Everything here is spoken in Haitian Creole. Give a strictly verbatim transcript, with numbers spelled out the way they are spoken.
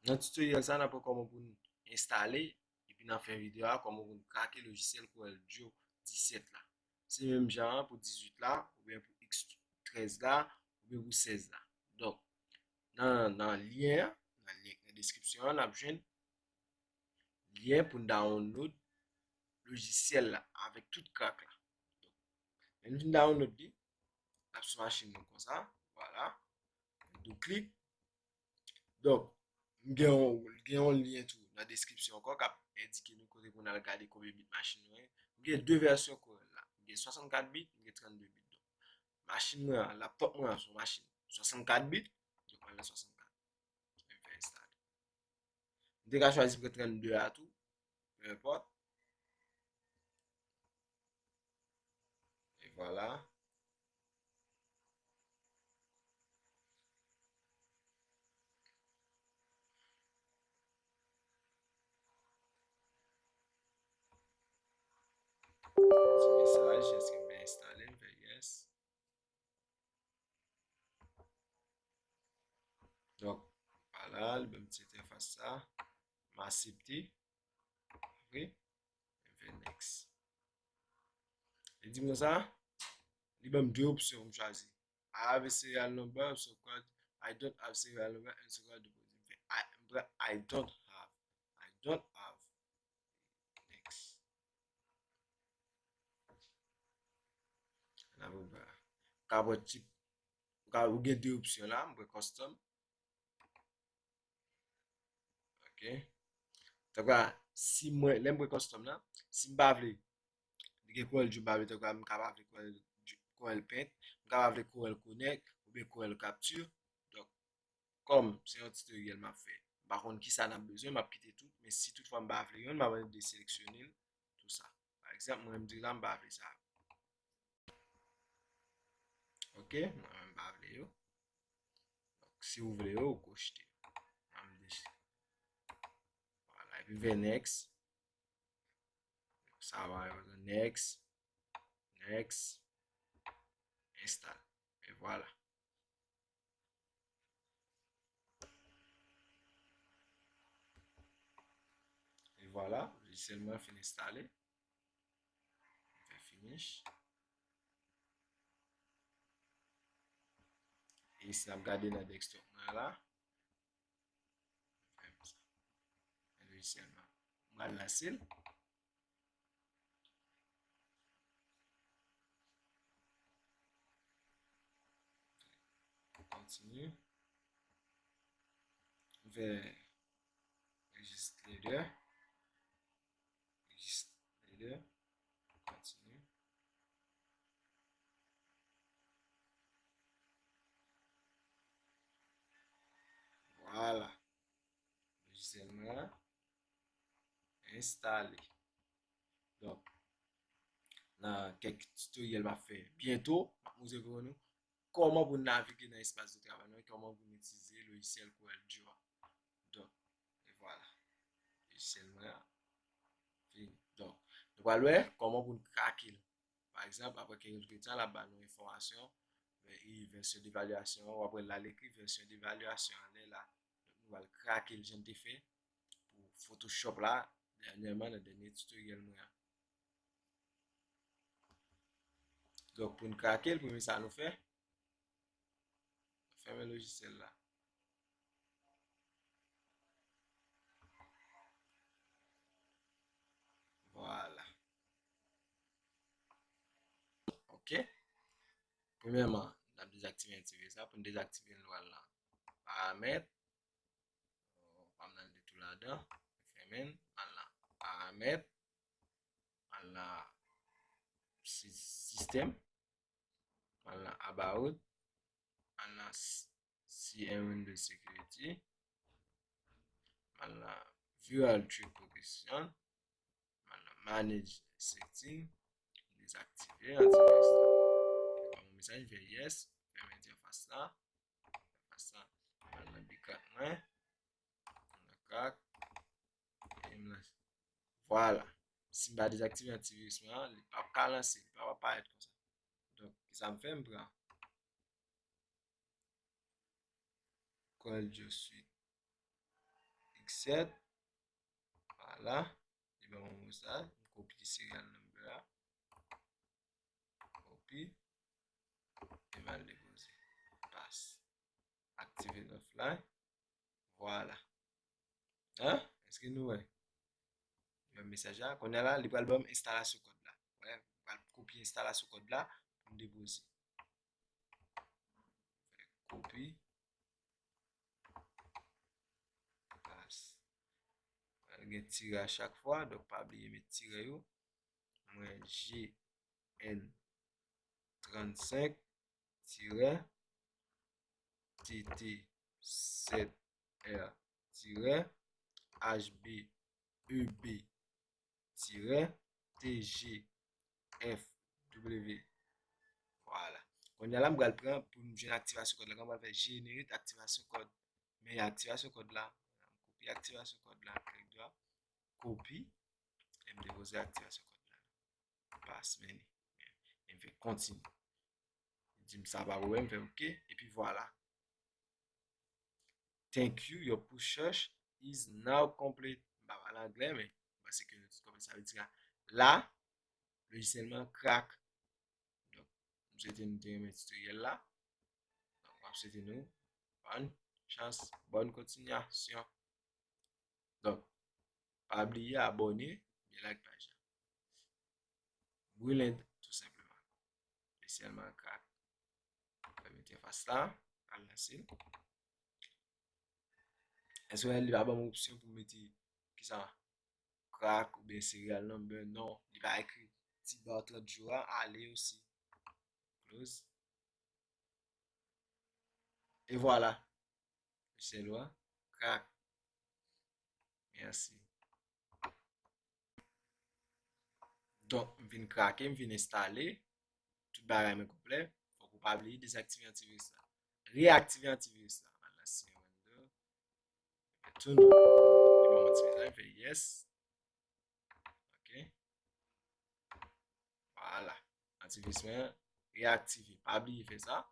Nan tutoriel sa, n ap wè kòman pou n enstale, epi nan fen videyo a, kòman pou n krake lojisyèl Corel Draw disèt la. Se menm jan an pou dizuit la, oubyen pou X trèz la, oubyen pou sèz la. Donk, nan, nan lyen an, nan lyen nan deskripsyon an, n ap jwenn lyen pou n download lojisyèl la avèk tout krak la. Donk, lè n fin download li, l ap sou machin nou konsa, vwala. Doub klik. Donk, m gen yon, gen yon lyen tou nan deskripsyon ankò k ap endike nou kote pou n al gade konbyen bit machin nou ye. M gen de vèsyon Corel la. M gen swasannkat bit, m gen trannde bit. Donk, machin mwen an, laptop mwen an, se yon machin swasannkat bit. Donk, mwen nan swasannkat. M fè enstale. M te ka chwazi pran trannde a tou. Peu importe. E vwala. Ti mesaj, èske m byen enstale? M fè yes. Donk, vwala, li ban m ti entèfas sa. M aksepte. Apre, m fè next. Li di m konsa, li ban m de opsyon pou m chwazi. I have a serial number, so called, I don't have serial number, and so called deposit. M fè, I, m pran I don't have. I don't have. Next. N ap wè. Ou ka pran tip. Ou ka, ou gen de opsyon la, m pran custom. Ok. Tankou si mwen, lè m pran custom la, si m pa vle, li gen Corel Draw m pa vle, tankou m ka pa vle Corel, Corel Paint, m ka pa vle Corel Connect, oubyen Corel Capture. Donk, kòm se yon tutoriel m ap fè, m pa konn kisa n ap bezwen, m ap kite tout, men si toutfwa m pa vle youn, m ap mande deseleksyone l, tou sa. Pa egzanp, mwen, m di la, m pa vle sa. Ok, mwen menm m pa vle yo. Donk, si w vle yo, ou ko jete. Mwen m deje. Vwala, epi m fè next. Sa va yo, next. Next. Install. E vwala. E vwala, lojisyèl mwen fin enstale. Fè finish. E si n ap gade nan desktop mwen la, fè m sa. Men lojisyèl mwen. M pral lanse l. Kontinye. M fè register leader. Register leader. Kontinye. Vwala. Lojisyèl mwen an enstale. Donk, nan kèk tutoriel m ap fè byento, m ap montre pou nou kòman pou n navige nan espas de travay nou, kòman pou n itilize lojisyèl Corel Draw a. Donk, e vwala. Lojisyèl mwen an fini. Donk, nou pral wè kòman pou n krake l. Pa egzanp, apre kèk tan, l ap ba nou enfòmasyon, men, e vèsyon devalyasyon an, w ap wè l la, l ekri vèsyon devalyasyon an, lè la. Donk, nou pral krake l jan n te fè pou Photoshop la, dènyèman, nan dènye tutoriel mwen an. Donk, pou n krake l, premye sa nou fè, fèmen lojisyèl la. Vwala. Ok. Premyèman, n ap dezaktive antivirus la. Pou n dezaktive l, nou al nan paramèt. Pa m nan li tou ladan. Fèmen l. Al nan paramèt. Al nan si-, sistèm. Al nan about. Al nan s-, si and Windows Security. Al nan Virtual Trip Protection. Al nan manage setting. Dezaktive antivirus la. Li ban m yon mesaj, fè yes. Fèmen entèfas la. Entèfas la. Al nan backup mwen. Al nan crack. E m lanse. Vwala. Si m pa dezaktive antivirus mwen an, li p ap ka lanse, li p ap parèt konsa. Donk, kisa m fè? M pran Corel Draw Suite. sèt. Vwala. Li ban mwen mo sa. M kopye serial number la. Kopi. E m al depoze. Pas. Activate offline. Vwala. Hein? Èske nou wè? Li ban m mesaj la. Kounye a la, li pral ban m enstalasyon kòd la. Wè, m pral kopye enstalasyon kòd la pou m depoze. Fè kopi. Pas. Pral gen tire a chak fwa, donk pa bliye met tire yo. Mwen G N trannsenk tirè T T sèt R tirè H B E B tirè T G F W. Vwala. Kounye a la, m pral pran pou m jwenn aktivasyon kòd la. Kòman m pral fè generate aktivasyon kòd? Men aktivasyon kòd la. M kopye aktivasyon kòd la. Klik dwat. Kopi. E m depoze aktivasyon kòd la. Pas, men li. E m fè kontinye. Li di m sa pa pwoblèm, m fè oke. Epi vwala. Thank you, your push search is now complete. M pa pale anglè, men m panse ke nou tout konprann sa vle di la. La, lojisyèl mwen crack. Donk, m swete nou te renmen tutoriel la. Donk, m ap swete nou bòn chans, bòn kontinyasyon. Donk, pa bliye abòne, byen like paj la. Brilliant, tou senpleman. Espesyalman crack. Fè m entèfas la, al lanse l. Èske li pa ban m opsyon pou mete kisa? Crack oubyen serial number? Non, li pa ekri ti ba trant jou a, ale osi. Close. E vwala. Sèl wa. Crack. Mèsi. Donk, m vin krake, m vin enstale. Tout bagay mwen konplè. Fòk ou pa bliye dezaktive antiviris la. Reyaktive antiviris la. Al lanse yon Windows. Tou nou. Li ban m antiviris la, m fè yes. Ok. Vwala. Antiviris mwen reyaktive. Pa bliye fè sa.